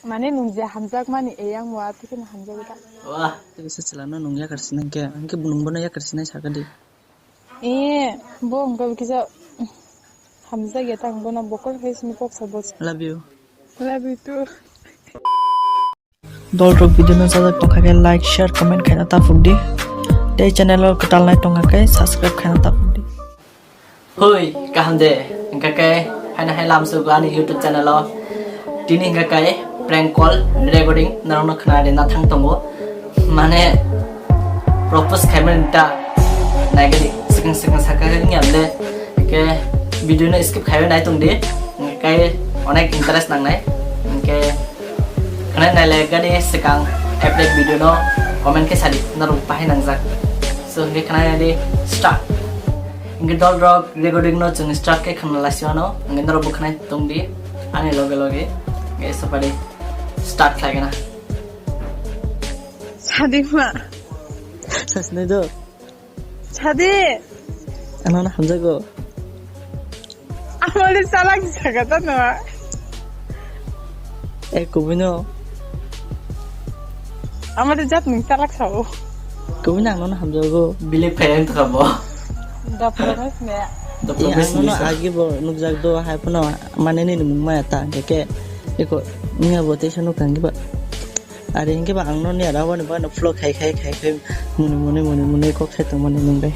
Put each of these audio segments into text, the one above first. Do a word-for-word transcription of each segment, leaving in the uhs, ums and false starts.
Mane nwng je hamjakmani, eyang wa, tikhe no hamjagwi ta. Wah. Tei se chwla no nwng yakar sinai khe, hwnkhe bo nwng bono yakar sinai sakha di. Eh, bo hwnkhe kisa hamjakya ta, ang bono bokol hai sini kok sa bo. Love you. Love you too. Dol rok video no sajak tongkha khe like, share, comment khaina ta phuk di. Tei channel o kwtal nai tongkha khe subscribe khaina ta phuk di. Hoi, kaham de? Hingkha khe, haino hai lamsugo ani YouTube channel o. Tini hingkha khe prank call recording norokno khna rina thang tongo. Mane, propose khaimani ta naigadi, swkang swkang sakha khe wngya le. Hingkhe video no skip khaiwi nai tongdi. Hingkhe onek interest nangnai. Hingkhe khna nailai gadi swkang update video no comment khe sadi, norok bahai nangjak. So, hingkhe khna naidi start. Hingke dol rok recording no chwng start khe khna laisio no, hingke norok bo khna tong di ani loge loge, hingke sopari start khlai gana. Sadi ma. Sasnai do. Sadi. Ano na hamjago. Amole salak jaga ta no. Eh, kubui no. Amole jat ni salak sao. Kubui nang no hamjago. Bilik phai ang thaka bo. Da promise ne. Da Eh, promise ang no ni sa. Agi bo nukjak do hai phano mane ni mung maya ta hingke ke. Eko nya bo te sanu kang ba. Are hingke ba ang no ni ara wani ba no flow khai khai khai khai muni muni muni muni kok khai tong mani nung bai.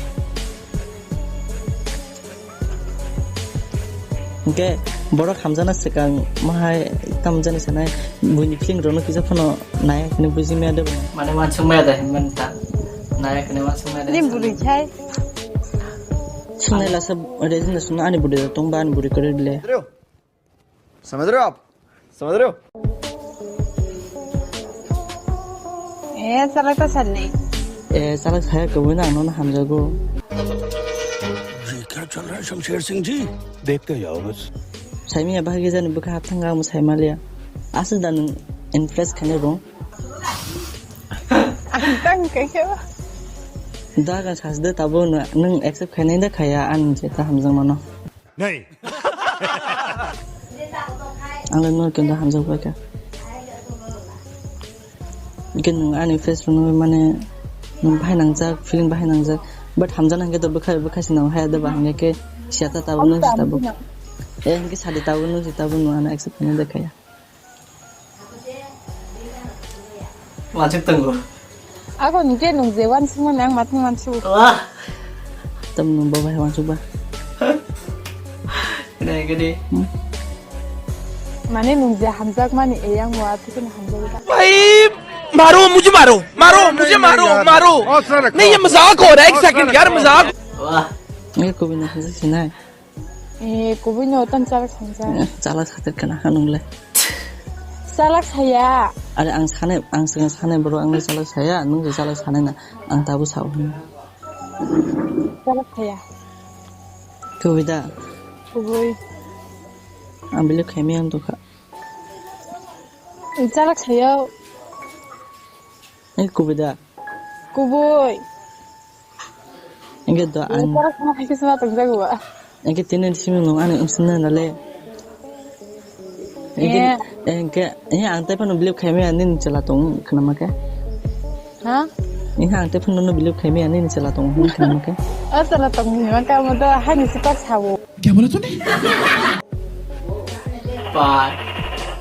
Hingke borok hamjana swkang mahai tamjani sanai buini film rokno kisa phano nai hwnwi buji maya de bo. Mane wansuk maya da hinmani ta. Nai hwnwi wansuk maya da. Ni hinmani. Bwrwi khai. Sinai lasa resignation ani bwrwi rok tong ba ani bwrwi kwrwi le. समझ रहे हो आप? समझ रहे हो? Eh, salak ta sanni. Eh, salak saya kawin ang no hamjago. ये क्या चल रहा है शमशेर सिंह जी? देखते जाओ बस। Saimanya bahagi jani bwkha hapthanga amo saimaliya. Aswk da nwng impress khainai rong. Ang tang khe khe. Da gan sasde tabo nwng accept khainai da khaya ani je ta hamjak mano. Nei. Ang le no kenda hamjak bai kha. Hingke nwng ani face rwno mane nwng bahai nangjak, feeling bahai nangjak. But hamjana hingke to bwkha, bwkha se nang haya de ba hingke ke siya ta tabuk nwng se tabuk. Eh, hingke sadi tabuk nwng se tabuk nwng ano accept khaina de khaya. Wansuk tongo. Ako hingke nwng je wansuk mani ang matni wansuk. Wah. Tam nwng bo bahai wansuk ba. Nai gede. Hmm. Mane nwng je hamjak mani eyang wa thikini hamjak ta. भाई मारो मुझे मारो मारो मुझे मारो मारो नहीं ये मजाक हो रहा है एक सेकंड यार मजाक. Wah. Nge kubui no hamjak sinai. Eh, kubui no tam chalak sanjak. Eh, chalak satir kana hanung le. Chalak saya. Are ang sanai, ang sing sanai bro ang le chalak saya, nung je chalak sanai na, ang tabu sao hin. Chalak saya. Kubui da. Kubui. Ang bile khaimi ang dukha. Chalak saya. Eh, kubui da. Kubui. Engke do ang. Chalak sana khai kisa tong jago ba. Engke tini simi nung ani umsina nale. Engke, eh. Engke, eh, ang tepa no believe khaimi ani ni chala tong khna ma ke. Ha? Engke ang tepa no believe khaimi ani ni chala tong khna ma ke. Oh, chala tong ni ma ka mo do hani si tak sawo. Kya bola tune? Ba,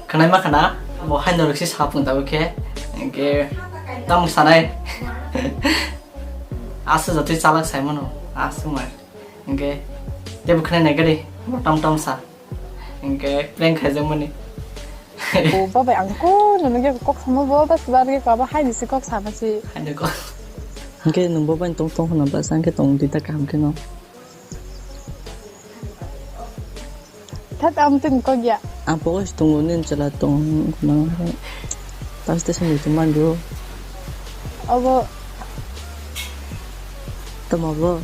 khwnai ma khna, bo hai norok si sapung tabuk khe, hingke tamo sanai. Aswk jotoi chalak sai mano, aswk mai. Hingke tebo khwnai nai gari, bo tam tam sa. Hingke prank khaijak mani. O babai, ang ko nono ge kok samo bo, bas bar ge kaba hai ni si kok sama si. Hai ni kok. Hingke nung bo bai tong tong khna bas, ang khe tong di ta kaham khe no. That ang tin kok ya. Ang pogo si tongo, nin chwla tong khna. Paste song itu mandu. Abo. Tamo bo.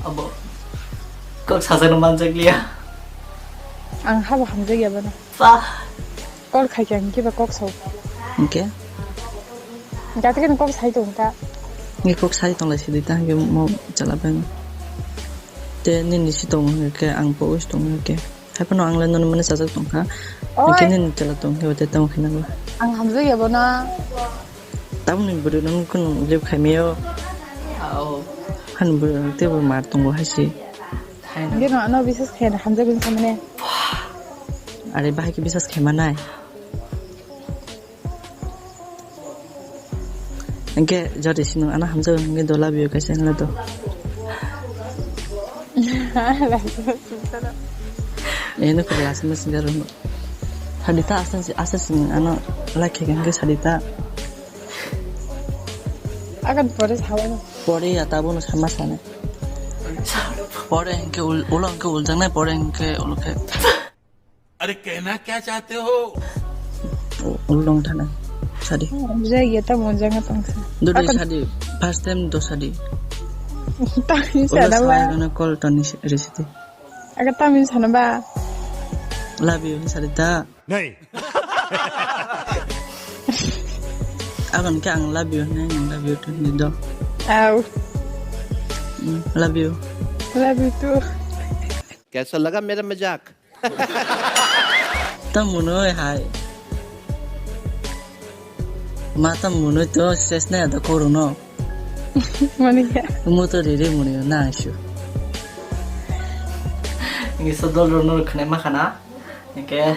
Abo. Kok sajakno manjakliya. Ang habo hamjakya bana. Pa. Kol khai khe ang kiba kok sao. Hingke? Gati khe kok sai tong ta. Ngi kok sai tong lai sidi ta hingke mo chala bang. Te nini si tong hingke ang po si tong hingke. Hai phano ang le nono mane chajak tong kha. Oi. Hingke nini chala tong khe te tamo khe nango. Ang hamjakya bono. Tamoni bwrwi nung kunu lip khaimio. Ao. Han bwrwi tebo mar tongo haisi. Haino. Bino ano bisas khaina hamjakgwi samane. Are bahai khe bisas khaimanai. Hingke jodi sinung ano hamjakgwi hingke do love you kaisa hinla do. Eno khe last message aro. Sadita asa asa sinung ano like khe hingke sadita. Agan pore sawa. Pore ya tabo no sama sana. Pore hingke ul ulo hingke uljaknai pore hingke ulo khe. अरे कहना क्या चाहते हो? Ulong thana. Sadi. Jai ya ta monjang tong sa. Dudai sadi. First time do sadi. Ta ni sa da ba. Ulo sa na call toni risiti. Aga ta min sana ba. Love you sadi ta. Nei. Agon ke ang love you ne ang love you to ni do. Au. Mm, love you. Love you too. कैसा लगा मेरा मजाक? Tam munoi hai. Ma tam munoi to ses na da koro no. Mani ya. Mo to riri muni na asu. Ini sodol rono khne makana. Oke.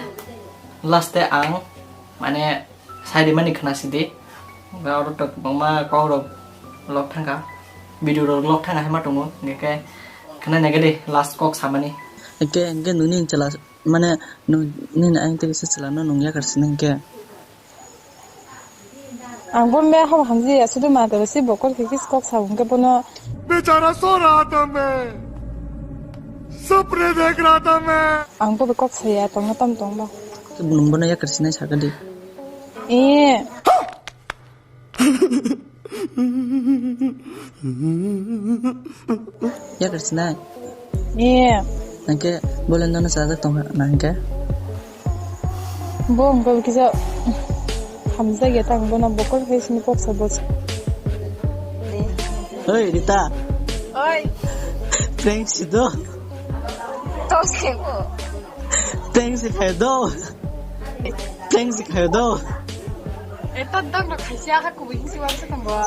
Last te ang mane Saidi mani khna sidi. Ba oro tok bangma kok rok lok thangka. Video rok lok thangka hema tongo. Hingke khe khna nai gadi last kok samani. Hingke hingke nuni chwla mane nung nini ayang tei kisa chwla no nung yakar sini hingke. Ang bo me habo hamji ya sudu ma tebo si bokol khe kis kok sa hingke bono. बेचारा सो रहा था मैं, सपने देख रहा था मैं। Ang bo kok saya tongna tam tong ba. Nung bono yakar sinai sakadi. Eh. Yakar sinai. Eh. Nangke bolendo no sajak tong na hingke. Bo hingke kisa hamjak ya tang bono bokol hai sini kok sa bos. Oi Rita. Oi. Prank si do. Tos ke bo. Prank si khai do. Prank si khai do. Eto dang no khaisi aha kubu hingsi wangsa tong bo.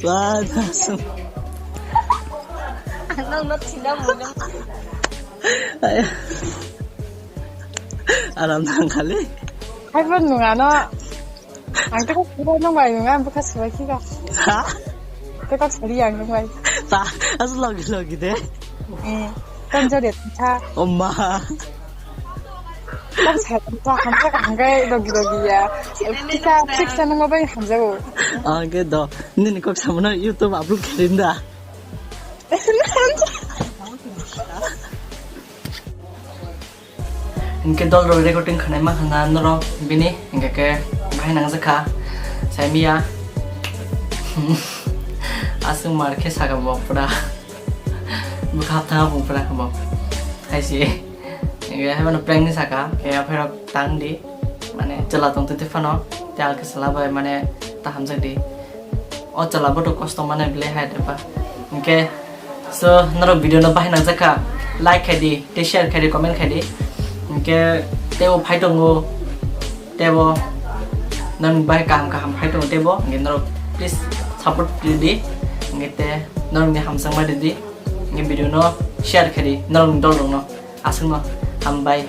Wah, langsung. Nang no thina muna. Aram nang kali. Hai pun nunga no. Ang teko kira nang bai nunga ang buka suai kira. Ha? Teko sari ang nang bai. Ta, as logi logi de. Eh, kan jare ta. Oma. Kan sa ta hamka hamka logi logi ya. Kita fix nang bai hamjago. Angke do. Nini kok samano YouTube upload kharinda. Hingke dol rok recording khanai ma khana norok bini hingke ke bahai nang jakha saimiya. Aswk mar khe saka bo pura bwkha thang bo pura bo hai se. Hingke hai mano prank ni saka ke aphai rok tang di. Mane chwla tong twi phano te alkhe chwla bai mane ta hamjak di. O chwla boto kosto mane bile hai de ba. Hingke so norok video no bahai nang jakha like khai di, te share khai di, comment khai di. Hingke tebo phai tongo, tebo nang bai kaham kaham phai tongo tebo. Hingke norok please support di di. Hingke te norok ni hamjak ma di di. Hingke video no share khai di norok ni dol rok no. Aswk no hambai.